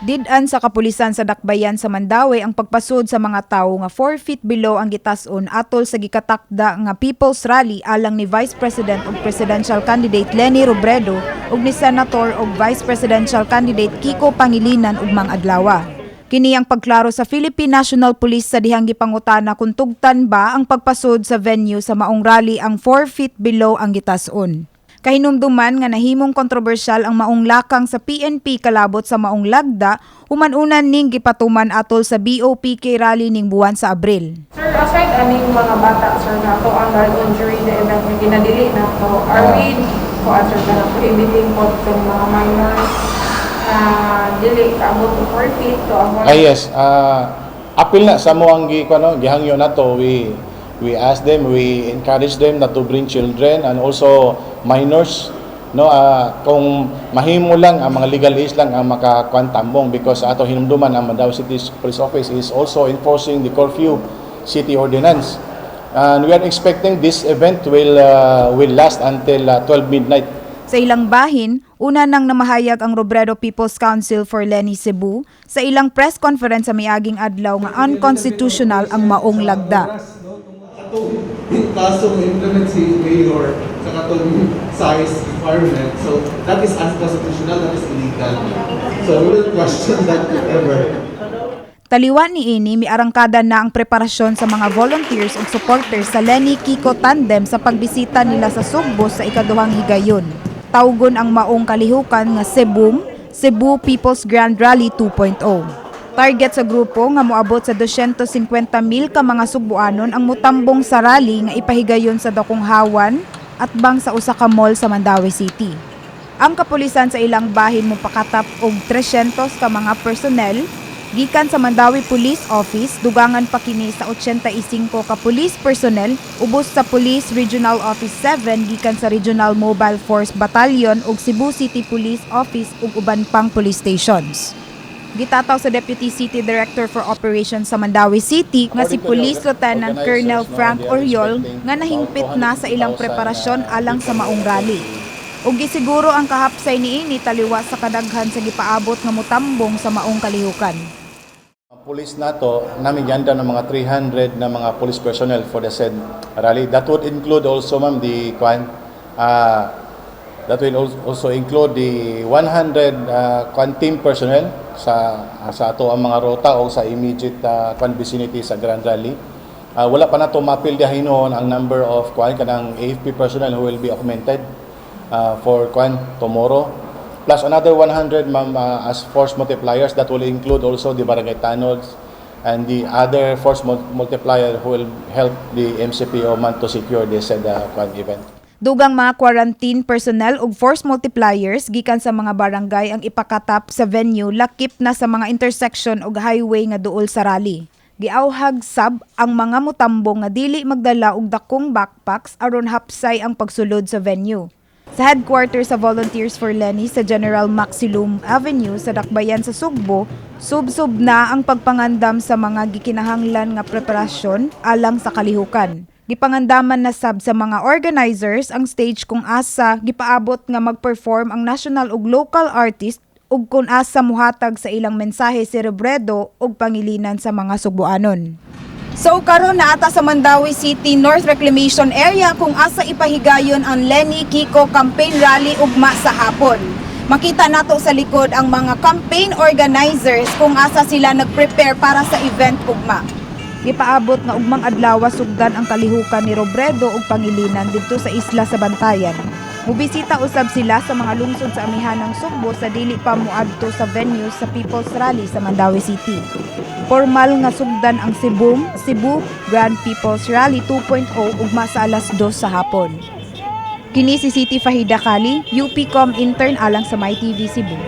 Did-an sa kapulisan sa Dakbayan sa Mandaue ang pagpasud sa mga tawo nga 4 feet below ang gitas-on atol sa gikatakda nga People's Rally alang ni Vice President ug Presidential Candidate Leni Robredo ug ni Senator ug Vice Presidential Candidate Kiko Pangilinan ugmang adlaw. Kini ang pagklaro sa Philippine National Police sa dihang gipangutana kung tugtan ba ang pagpasud sa venue sa maong rally ang 4 feet below ang gitas-on. Kahinumduman nga nahimong kontrobersyal ang maong lakang sa PNP kalabot sa maong lagda human unan ning gipatuman atol sa BOPK rally ning buwan sa Abril. Sir, aside aning mga bata, sir, na ato ang dalon during the event nga ginadili na to, are we, ko sir, kana prohibiting po sa mga minors na dili kaabot to 4 feet to avoid? Ah yes, apil na sa mo ang gi kuno gihangyo nato. We ask them, we encourage them not to bring children and also minors, no? Kung mahimo lang, ang mga legal age lang ang makakuan tambong because ato hinumduman, ang Mandaue City Police Office is also enforcing the curfew city ordinance and we are expecting this event will last until 12 midnight. Sa ilang bahin, una nang namahayag ang Robredo People's Council for Leni Cebu sa ilang press conference sa miaging adlaw nga unconstitutional ang maong lagda. Atong in kaso mo implement si mayor sa katong size requirement, so that is unconstitutional, that is illegal. So we will question that if ever. Taliwa ni ini, miarangkada na ang preparasyon sa mga volunteers ug supporters sa Leni Kiko Tandem sa pagbisita nila sa Sugbo sa ikaduhang higayon. Tawgon ang maong kalihukan nga Cebum, Cebu People's Grand Rally 2.0. Target sa grupo nga moabot sa 250 mil ka mga Sugbuanon ang mutambong sa rally nga ipahigayon sa dakong hawan at bang sa usa ka mall sa Mandaue City. Ang kapulisan sa ilang bahin mopakatap og 300 ka mga personnel gikan sa Mandaue Police Office, dugangan pa kini sa 85 ka police personnel ubos sa Police Regional Office 7 gikan sa Regional Mobile Force Battalion ug Cebu City Police Office ug uban pang police stations. Gitataw sa Deputy City Director for Operations sa Mandaue City nga si According to the Police Lieutenant organizers, Colonel no, Frank they are Oriol expecting nga nahingpit about na sa ilang 250,000 preparasyon alang sa maong rally. Ug gisiguro ang kahapsay niini taliwa sa kadaghan sa gipaabot nga mutambong sa maong kalihukan. Ang police nato, namin yanda ng mga 300 na mga police personnel for the said rally. That would include also, ma'am, the kwan, that will also include the 100 kwan team personnel sa ato ang mga ruta o sa immediate kwan vicinity sa Grand Rally. Wala pa nato mapil diha hinuon ang number of kwan kanang AFP personnel who will be augmented for kwan tomorrow. Plus another 100, ma'am, as force multipliers that will include also the barangay tanods and the other force multiplier who will help the MCPO man to secure this said kwan event. Dugang mga quarantine personnel ug force multipliers gikan sa mga barangay ang ipakatap sa venue lakip na sa mga intersection ug highway nga duol sa rally. Giawhag sab ang mga mutambong nga dili magdala og dakong backpacks aron hapsay ang pagsulod sa venue. Sa headquarters sa Volunteers for Leni sa General Maxilom Avenue sa Dakbayan sa Sugbo, sub-sub na ang pagpangandam sa mga gikinahanglan nga preparasyon alang sa kalihukan. Gipangandaman na sab sa mga organizers ang stage kung asa gipaabot nga mag-perform ang national ug local artist ug kung asa muhatag sa ilang mensahe si Robredo ug Pangilinan sa mga Sugbuanon. So karon naa ta sa Mandaue City North Reclamation Area kung asa ipahigayon ang Leni Kiko campaign rally ugma sa hapon. Makita nato sa likod ang mga campaign organizers kung asa sila nag-prepare para sa event ugma. Gipaabot nga ugmang adlaw sugdan ang kalihukan ni Robredo ug Pangilinan didto sa isla sa Bantayan. Mubisita usab sila sa mga lungsod sa amihanang Sugbo sa dili pa moadto sa venue sa People's Rally sa Mandaue City. Formal nga sugdan ang Cebum, Cebu Grand People's Rally 2.0 ugma sa alas 2 sa hapon. Kini si City Fahida Kali, UPCOM intern alang sa MyTV Cebu.